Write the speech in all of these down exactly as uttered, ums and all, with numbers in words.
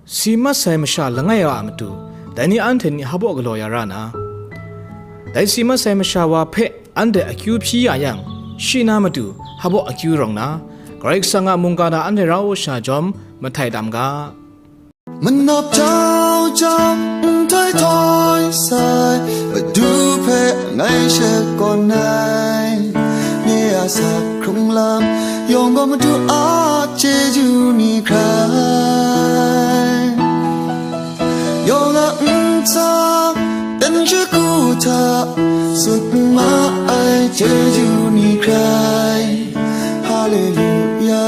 Si mat sai masha langai wa a matu, dai ni anhte ni hpa baw galaw ya ra na? Dai si mat sai masha wa hpe anhte akyu hpyi ya yang, shi na matu hpa baw akyu rawng na, Karai Kasang a mungga hta anhte rau sha jawm mahtai tam ga. Manawp jau jau, nhtoi htoi sai, Madu hpe ngai shakawn ai. Nye a asak hkrung lam yawng gaw Madu a chyeju ni hkrai, yawng a ntsa dan shagu hta sut ma ai chyeju ni hkrai. Haleluya,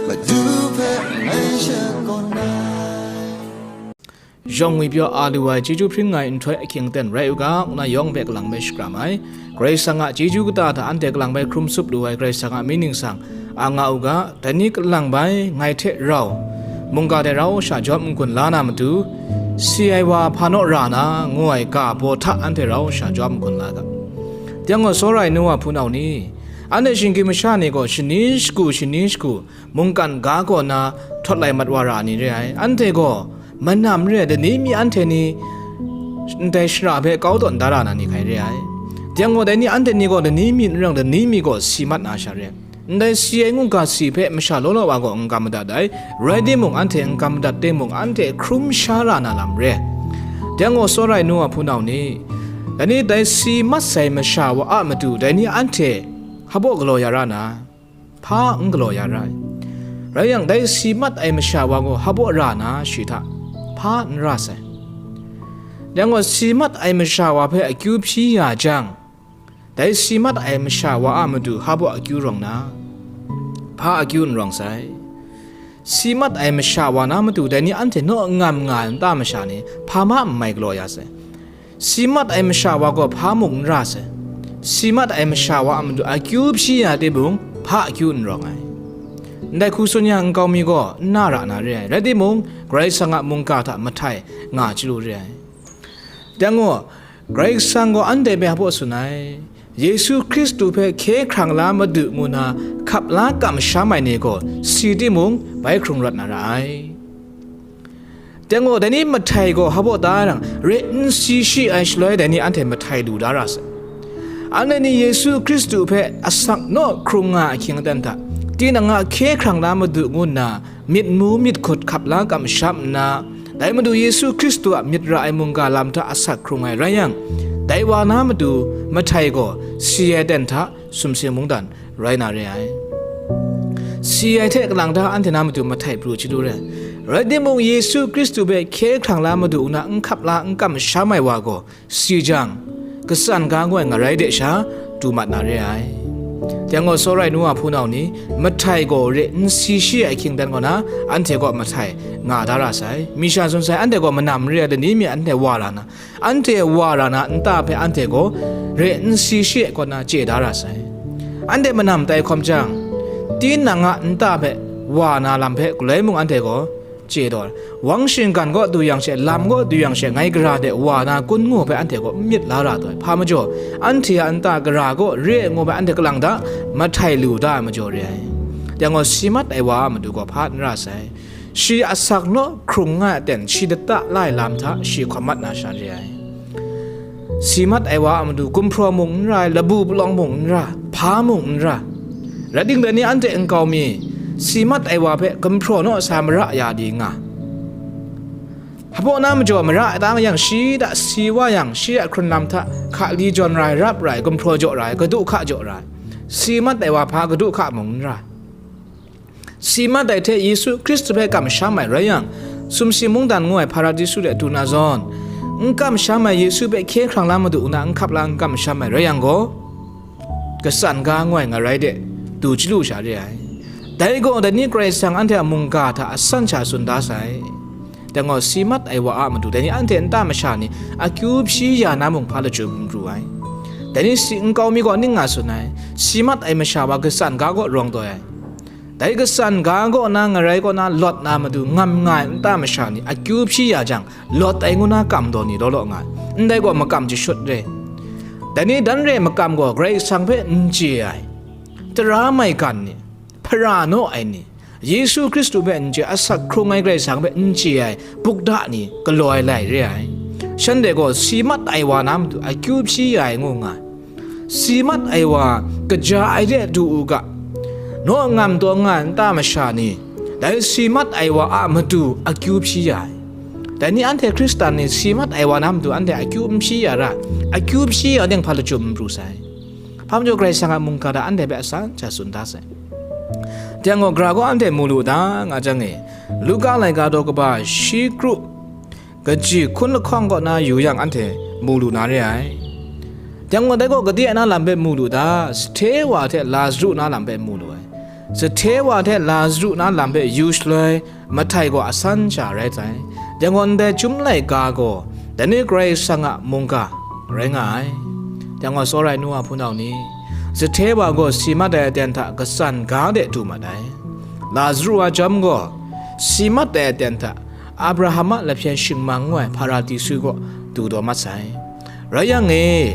Madu hpe ngai shakawn ai. Yawng ngwipyaw a lu ai chyeju hpring ai nhtoi ahkying aten rai u ga, ngu na yawng hpe kalang bai shakram ai. Karai Kasang a chyeju kata hta anhte kalang bai hkrum sup lu ai Karai Kasang a mying ningsang a nga u ga, dai ni kalang bai ngai hte rau, mungga hte rau sha jawm n-gun la na matu, si ai wa hpa naw ra na, ngu ai ga baw hta anhte rau sha jawm n-gun la ga. Dai gaw, tsawra ai nu wa hpunau ni, anhte shinggyim masha ni gaw shani shagu, shani shagu, mungkan ga kaw na htawt lai mat wa ra ni re ai. Anhte gaw manam re ai, lani mi anhte ni ndai shara hpe kau tawn da ra na ni hkrai re ai. Dai gaw, dai ni anhte ni gaw lani mi n rang, lani mi gaw si mat na sha re ai. Ndai si ai mungga si hpe masha law law wa gaw n kam madat ai, rai timung, anhte n kam madat timung, anhte hkrum sha ra na lam re ai. Dai gaw, tsawra ai nu wa hpunau ni, dai ni dai si mat sai masha wa a matu, dai ni anhte hpa baw galaw ya ra na? Hpa n galaw ya ra ai. Rai yang, dai si mat ai masha wa gaw hpa baw ra na, shi hta hpa n ra sai. Dai gaw, si mat ai masha wa hpe akyu hpyi ya jang, dai si mat ai masha wa a matu hpa baw akyu rawng na, hpa akyu n rawng sai. Si mat ai masha wa na matu, dai ni anhte naw ngam nga ai nta masha ni hpa ma n mai galaw ya sai. Si mat ai masha wa gaw hpa mung n ra sai. Si mat ai masha wa a matu akyu hpyi ya timung, hpa akyu n rawng ai. Ndai hku tsun yang nkau mi gaw n na ra na re ai, rai timung, Karai Kasang a mungga hta mahtai nga chyalu re ai. Dai gaw, Karai Kasang gaw anhte hpe hpa baw tsun ai, Yesu Hkristu hpe hkye hkrang la Madu ngu na hkap la kamsham ai ni gaw si timung, bai hkrung rawt na ra ai. Dai gaw, dai ni mahtai gaw hpa baw da ai rang, re n si shi ai shaloi, dai ni anhte mahtai lu da ra sai. Anhte ni Yesu Hkristu hpe asak naw hkrung nga ahkying aten hta, tinang a hkye hkrang la Madu ngu nna, myit mu myit hkut hkap la kamsham nna, dai Madu Yesu Hkristu a myit ra ai mungga lam hta asak hkrung ai rai yang, dai wa na matu mahtai gaw si ai aten hta sumsing mungdan rai na re ai. Si ai hte kalang hta anhte na matu mahtai pru chyalu re ai. Rai timung, Yesu Hkristu hpe hkye hkrang la Madu ngu na n hkap la n kamsham ai wa gaw, si jang, katsan ga ngoi ngarai de sha du mat na re ai. Dai gaw, tsawra ai nu wa hpunau ni, mahtai gaw re n si shi ai hkying dan kaw na, anhte gaw mahtai nga da ra sai. Mi sha tsun sai, anhte gaw manam re ai, lani mi anhte wa ra na, anhte wa ra na nta hpe anhte gaw re n si shi ai kaw na chye da ra sai. Anhte manam tai hkawm jang, tinang a nta hpe wa na lam hpe galoi mung anhte gaw chye taw ai. Wang shinggan kaw du yang she, lam kaw du yang she, ngai gara de wa na kun ngu hpe anhte gaw n myit la ra taw ai. Hpa majaw, anhte a nta gara kaw re ai ngu hpe anhte kalang hta mahtai lu da ai majaw re ai. Dai gaw, si mat ai wa a matu gaw hpa n ra sai. Shi asak naw hkrung nga ai aten, shi lata la ai lam hta shi hkawm mat na sha re ai. Si mat ai wa a matu gumhpraw mung n ra ai, labu palawng mung n ra, hpa mung n ra. Rai timung, dai ni anhte nkau mi, si mat ai wa hpe gumhpraw naw sa mara ya di nga. Hpa baw na majaw mara ai ta yang, shi hta si wa yang, shi a hkrun lam hta hka li jawn ra ai, rap ra ai, gumhpraw jaw ra ai, kadu hka jaw ra ai. Si mat ai wa hpa kadu hka mung n ra. Si mat ai hte Yesu Hkristu hpe kamsham ai rai yang, sumsing mungdan ngu ai Hparadisu de du na zawn, n kamsham ai Yesu hpe hkye hkrang la Madu ngu na n hkap la n kamsham ai rai yang gaw, katsan ga ngoi ngarai de du chyalu sha re ai. Dai gaw, dai ni Karai Kasang anhte a mungga hta asan sha tsun da sai. Dai gaw, si mat ai wa a matu, dai ni anhte nta masha ni akyu hpyi ya na mung hpa lachyum n pru ai. Dai ni si nkau mi gaw ning nga tsun ai, si mat ai masha wa katsan ga kaw rawng taw ai. Dai katsan ga kaw na ngarai kaw na lawt na matu ngam nga ai nta masha ni akyu hpyi ya jang, lawt ai ngu na kam daw ni law law nga ai. Ndai gaw makam jashut re. Dai ni dan re makam gaw Karai Kasang hpe n chye ai, tara maigan ni, hpara naw ai ni, Yesu Hkristu hpe n chye, asak hkrung ai Karai Kasang hpe n chye ai bukda ni galaw ai lai re ai. Shanhte gaw si mat ai wa na matu akyu hpyi ya ai ngu nga ai. Si mat ai wa kaja ai de du u ga, naw ngam taw nga ai nta masha ni, dai si mat ai wa a matu akyu hpyi ya ai. Dai ni anhte Hkristan ni si mat ai wa na matu anhte akyu n hpyi ya ra, akyu hpyi ya ding hpa lachyum n pru sai. Hpa majaw Karai Kasang a mungga hta anhte hpe asan sha tsun da sai. Dai gaw gara gaw anhte mu lu da nga jang e, Luka laika daw kaba shi kru kaji hkun lahkawng kaw na yu yang anhte mu lu na re ai. Dai gaw dai gaw gade na lam hpe mu lu da, sahte wa hte Lazaru na lam hpe mu lu ai. Sahte wa hte Lazaru na lam hpe yu shaloi, Mahtai gaw asan sha rai sai. Dai gaw ndai chyum laika gaw, dai ni Karai Kasang a mungga rai nga ai. Dai gaw tsawra ai nu wa hpunau ni, sahte wa gaw si mat ai aten hta katsan ga de du mat ai. Lazaru a chyawm gaw, si mat ai aten hta Abraham a lahpyen shingmang ngu ai Hparadisu kaw du taw mat sai. Rai yang e,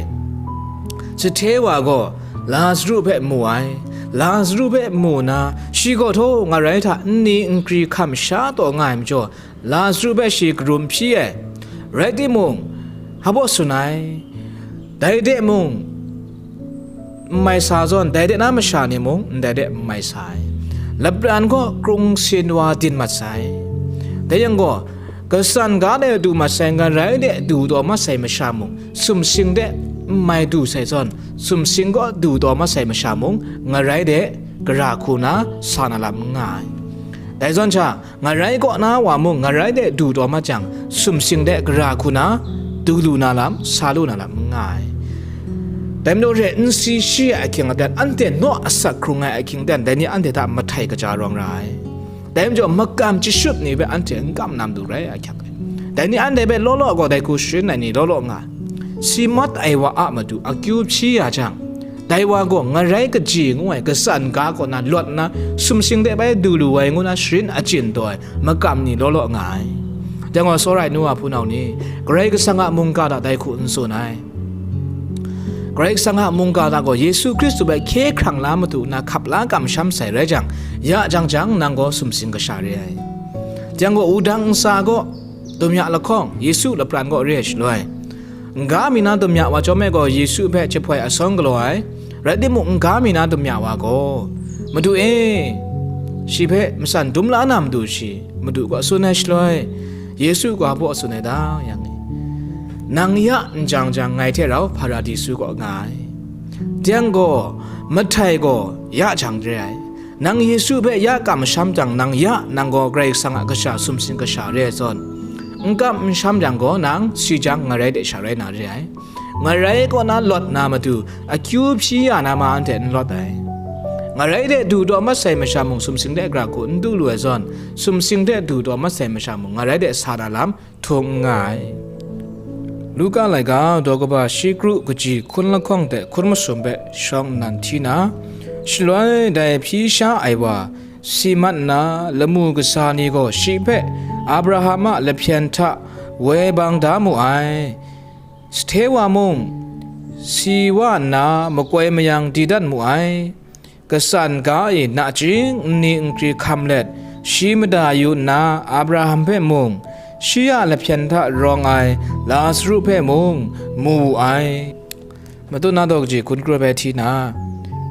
sahte wa gaw Lazaru hpe mu ai. Lazaru hpe mu nna, shi gaw htaw ngarai hta nni nkri hkam sha taw nga ai majaw, Lazaru hpe shi karum hpyi ai. Rai timung, hpa baw tsun ai, dai de mung n mai sa zawn, dai de na masha ni mung ndai de n mai sa ai. Lapran gaw krung sin wa din mat sai. Dai yang gaw, katsan ga de du mat sai, ngarai de du taw mat sai masha mung, sumsing de n mai du sai zawn, sumsing gaw du taw mat sai masha mung, ngarai de gara hku na sa na lam n nga ai. Dai zawn sha, ngarai kaw na wa mung, ngarai de du taw mat jang, sumsing de gara hku na du lu na lam, sa lu na lam n nga ai. Dai majaw re, n si shi ai ahkying aten, anhte naw asak hkrung ai ahkying aten, dai ni anhte hta mahtai kaja rawng ra ai. Dai majaw makam chyashut ni hpe anhte n kam na matu rai ahkyak ai. Dai ni anhte hpe law law gaw dai hku sharin ai ni law law nga ai. Si mat ai wa a matu akyu hpyi ya jang, dai wa gaw ngarai kaji ngu ai katsan ga kaw na lawt nna, sumsing de bai du lu ai ngu na sharin achyin taw ai makam ni law law nga ai. Dai gaw tsawra ai nu wa hpunau ni, Karai Kasang a mungga hta dai hku n tsun ai. Karai Kasang a mungga hta gaw Yesu Hkristu hpe hkye hkrang la matu nna hkap la kamsham sai rai jang, ya jang jang nang gaw sumsing kasha re ai. Dai gaw wudang ntsa gaw, dum ya lahkawng, Yesu lapran gaw re ai shaloi, n-ga mi na dum ya wa chyawm e gaw, Yesu hpe jahpoi asawng galaw ai. Rai timung, n-ga mi na dum ya wa gaw, Madu e, shi hpe matsan dum la na matu shi, Madu gaw tsun ai shaloi, Yesu gaw hpa baw tsun ai ta yang e, nang ya n jang jang ngai hte rau Hparadisu kaw nga ai. Dai gaw, mahtai gaw ya jang re ai. Nang Yesu hpe ya kamsham jang, nang ya, nang gaw Karai Kasang a kasha sumsing kasha re ai zawn, n kamsham jang gaw, nang si jang ngarai de sha rai na re ai. Ngarai kaw na lawt na matu, akyu hpyi ya na ma anhte n lawt ai. Ngarai de du taw mat sai masha mung, sumsing de gara hku n du lu ai zawn, sumsing de du taw mat sai masha mung, ngarai de sa na lam htung n nga ai. Luka laika daw kaba shi kru kaji hkun lahkawng de hkun masum hpe shawng nnan hti na, shaloi dai hpyi sha ai wa si mat nna, lamu kasa ni gaw shi hpe Abraham a lahpyen hta woi bang da mu ai. Sahte wa mung, si wa nna makoi mayang di dat mu ai. Katsan ga e nachying nni nkri hkam let, shi mada yu nna Abraham hpe mung, shi a lahpyen hta rawng ai Lazaru hpe mung mu wu ai. Matut na daw kaji hkun kru bai hti na,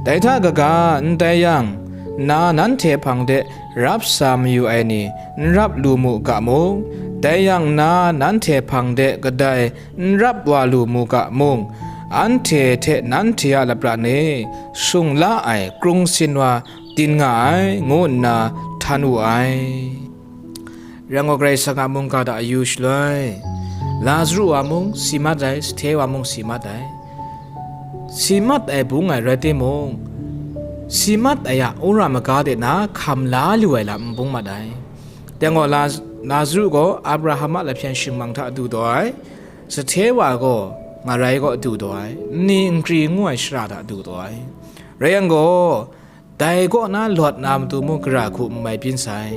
dai hta kaga, n tai yang, na nanhte hpang de rap sa mayu ai ni, n rap lu mu ga mung, dai yang na nanhte hpang de kadai n rap wa lu mu ga mung, anhte hte nanhte a lapran e sung la ai krung sin wa din nga ai, ngu nna htan wu ai. Rai ngu, Karai Kasang a mungga hta a yu shaloi, Lazaru wa mung si mat ai, sahte wa mung si mat ai. Si mat ai bung ai rai timung, si mat ai a wora maga de na hkam la lu ai lam n bung mat ai. Dai gaw, Laz-, Lazaru gaw Abraham a lahpyen shingmang hta du taw ai, sahte wa gaw ngarai kaw du taw ai, nni nkri ngu ai shara hta du taw ai. Rai yang gaw, dai kaw na lawt na matu mung gara hku n mai byin sai.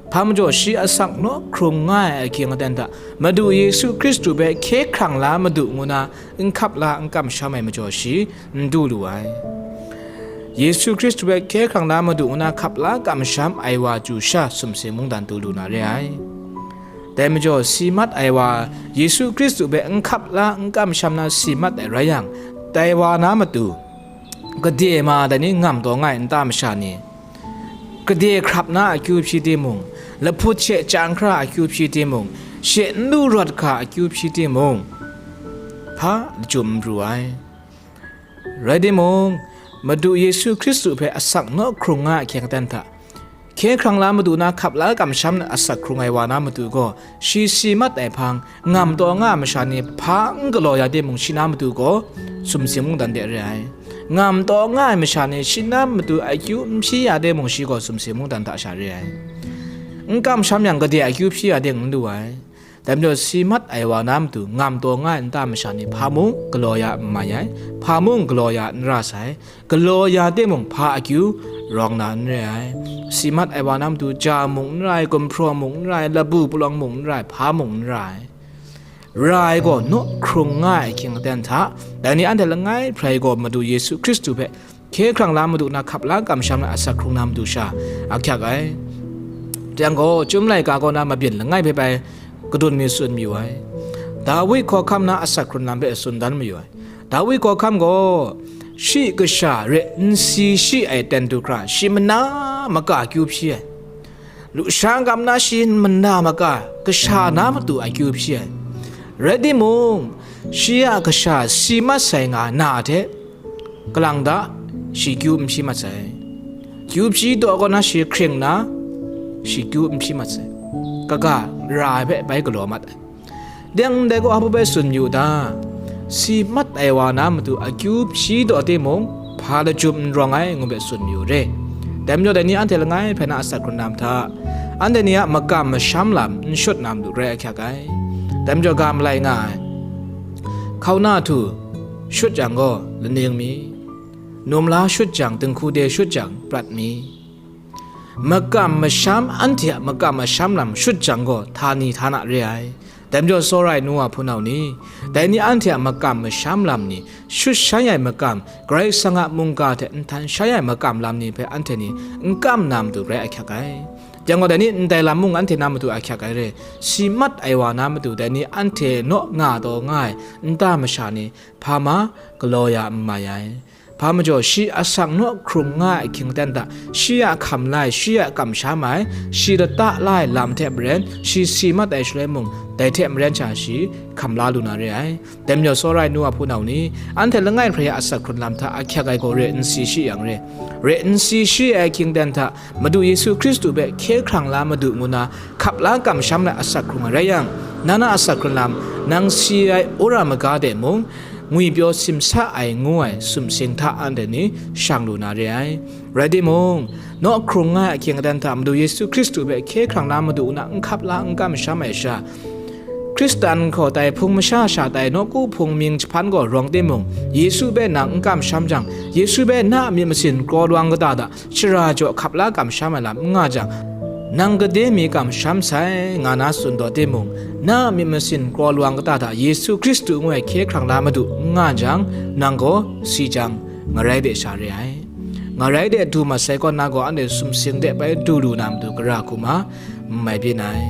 Hpa majaw shi asak naw hkrung nga ai ahkying aten hta Madu Yesu Hkristu hpe hkye hkrang la Madu ngu na n hkap la n kamsham ai majaw shi n du lu ai. Yesu Hkristu hpe hkye hkrang la Madu ngu na hkap la kamsham ai wa chyu sha sumsing mungdan du lu na re ai. Dai majaw, si mat ai wa Yesu Hkristu hpe n hkap la n kamsham na si mat ai rai yang, dai wa na matu, gade ma dai ni ngam taw nga ai nta masha ni, gade hkrap na akyu hpyi timung, lahput she chyang hkra akyu hpyi timung, she n lu rawt hkra akyu hpyi timung, hpa lachyum n pru ai. Rai timung, Madu Yesu Hkristu hpe asak naw hkrung nga ai ahkying aten hta, hkye hkrang la Madu na hkap la kamsham na asak hkrung ai wa na matu gaw, shi si mat ai hpang, ngam taw nga ai masha ni hpa n galaw ya timung, shi na matu gaw sumsing mungdan de re ai. Ngam taw nga ai masha ni shi na matu akyu n hpyi ya timung, shi gaw sumsing mungdan hta sha re ai. N kamsham yang, gade akyu hpyi ya ting n lu ai. Dai majaw, si mat ai wa na matu ngam taw nga ai nta masha ni hpa mung galaw ya n mai ai, hpa mung galaw ya n ra sai, galaw ya timung hpa akyu rawng na n re ai. Si mat ai wa na matu ja mung n ra ai, gumhpraw mung n ra ai, labu palawng mung n ra ai, hpa mung n ra ai. Ra ai gaw naw hkrung nga ai ahkying aten hta, dai ni anhte langai hprai gaw Madu Yesu Hkristu hpe hkye hkrang la Madu na hkap la kamsham na asak hkrung na matu sha ahkyak ai. Yang gaw, Chyum laika kaw na mabyin langai hpe bai kadun mi tsun mayu ai. Dawi hkawhkam na asak hkrun lam hpe tsun dan mayu ai. Dawi hkawhkam gaw, shi kasha re n si shi ai ten du hkra, shi mana maka akyu hpyi ai. Lusha gam na shi mana maka kasha na matu akyu hpyi ai. Rai timung, shi a kasha si mat sai nga na hte, kalang da, shi kyu n hpyi mat sai. Kyu hpyi taw kaw na shi hkring na, shi kyu n hpyi mat sai. Kaga, ra ai hpe bai galaw mat ai. Dang ndai gaw, hpa bai tsun yu ta? Si mat ai wa na matu akyu hpyi taw timung, hpa lachyum n rawng ai, ngu hpe tsun yu re. Dai majaw, dai ni anhte langai hpe na asak hkrun na mata, anhte ni a makam masham lam n shut na matu rai ahkyak ai. Dai majaw, ga malai nga ai. Hkauna htu shut jang gaw, laning mi? Num la shut jang, dinghku de shut jang, prat mi? Makam masham, anhte a makam masham lam shut jang gaw, htani htana re ai. Dai majaw, tsawra ai nu wa hpunau ni, dai ni anhte a makam masham lam ni, shut shai ai makam, Karai Kasang a mungga hte nhtan shai ai makam lam ni hpe anhte ni n kam na matu rai ahkyak ai. Yang gaw, dai ni ndai lam mung anhte na matu ahkyak ai re. Si mat ai wa na matu, dai ni anhte naw nga taw nga ai nta masha ni, hpa ma galaw ya n mai ai. Hpa majaw, shi asak naw hkrung nga ai ahkying aten hta, shi a hkam la ai, shi a kamsham ai, shi lata la ai lam hte maren, shi si mat ai shaloi mung, dai hte maren sha shi hkam la lu na re ai. Dai majaw, tsawra ai nu wa hpunau ni, anhte langai hprai a asak hkrun lam hta ahkyak ai gaw re n si shi yang re. Re n si shi ai ahkying aten hta, Madu Yesu Hkristu hpe hkye hkrang la Madu ngu na hkap la kamsham na asak hkrung ai rai yang, na na asak hkrun lam, nang si ai wora maga de mung, ngwipyaw simsa ai ngu ai sumsing hta anhte ni shang lu na re ai. Rai timung, naw hkrung nga ai ahkying aten hta Madu Yesu Hkristu hpe hkye hkrang la Madu ngu na n hkap la n kamsham ai sha, Hkristan hkaw tai hpung masha sha tai nawku hpung mying jahpan gaw rawng timung, Yesu hpe nang n kamsham jang, Yesu hpe na a myit masin kraw lawang kata hta shara jaw hkap la kamsham ai lam n nga jang, nang gade mi kamsham sai, nga na tsun taw timung, na a myit masin kraw lawang kata hta Yesu Hkristu ngu ai hkye hkrang la Madu n nga jang, nang gaw si jang, ngarai de sha re ai. Ngarai de du mat sai kaw na gaw, anhte sumsing de bai du lu na matu gara hku ma, n mai byin ai.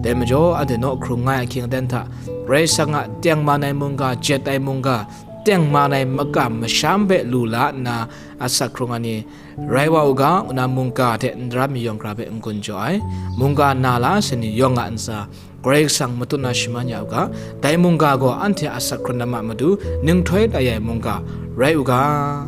Dai majaw, anhte naw hkrung nga ai ahkying aten hta, Karai Kasang a tengman ai mungga, jet ai mungga, tengman ai makam masham hpe lu la nna, asak hkrung ai ni, rai wa u ga, ngu na mungga hte n daram mi yawng hkra hpe n-gun jaw ai. Mungga na la ai ni yawng a ntsa, Karai Kasang matut na shaman ya u ga, dai mungga gaw anhte a asak hkrun lam a matu ninghtoi tai ai mungga rai u ga.